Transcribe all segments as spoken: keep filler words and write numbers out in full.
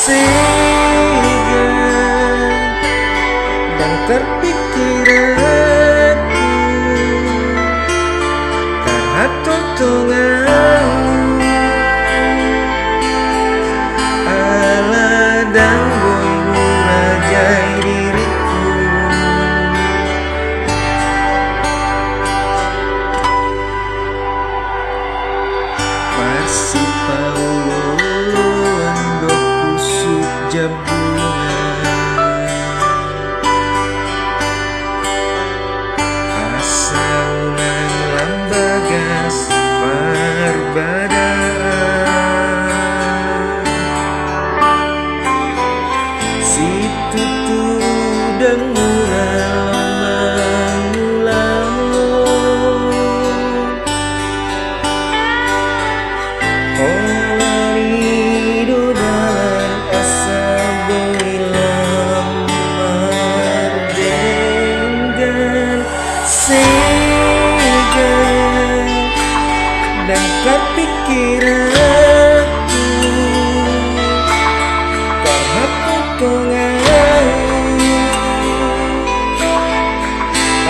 Sega ndang tarpingkir ahu, tarhatotong ahu, ala ndang boi murajai diringku. Marsipaolooloan do husuk jambungan, asa unang lam bagas parbadaan. Situtu ndang mura mangulahon. Holan i do dalan asa boi lam mardenggan. Sega ndang tarpingkir ahu, tarhatotong ahu,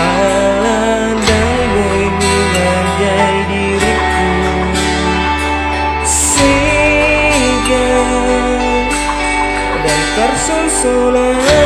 ala ndang boi murajai diringku. Sega ndang tarsolsol ahu,